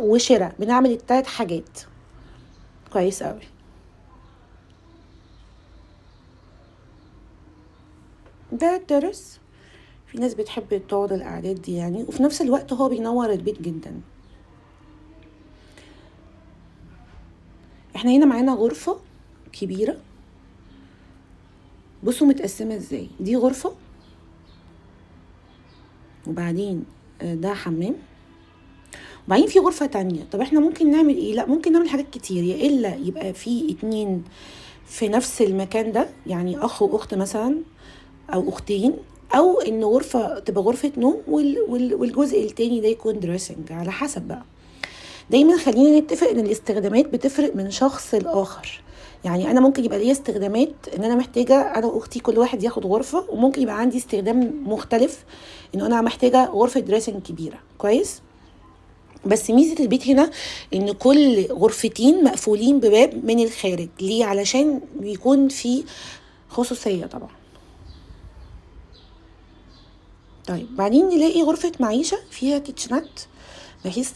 وشراء، بنعمل التلات حاجات. كويس قوي. ده الترس، في ناس بتحب تقعد القعدات دي يعني، وفي نفس الوقت هو بينور البيت جدا. احنا هنا معانا غرفة كبيرة، بصوا متقسمة ازاي. دي غرفة، وبعدين ده حمام، وبعدين في غرفة تانية. طب احنا ممكن نعمل ايه؟ لا ممكن نعمل حاجات كتير، يا الا يبقى في 2 في نفس المكان ده، يعني اخ واخت مثلا او اختين، او ان غرفة تبقى غرفة نوم والجزء التاني ده يكون دريسنج، على حسب بقى. دايما خلينا نتفق ان الاستخدامات بتفرق من شخص لاخر، يعني انا ممكن يبقى ليا استخدامات ان انا محتاجة انا واختي كل واحد ياخد غرفة، وممكن يبقى عندي استخدام مختلف ان انا محتاجة غرفة دريسنج كبيرة. كويس. بس ميزة البيت هنا ان كل غرفتين مقفولين بباب من الخارج، ليه؟ علشان يكون في خصوصية طبعا. بعدين نلاقي غرفة معيشة فيها كيتشنات، بحيث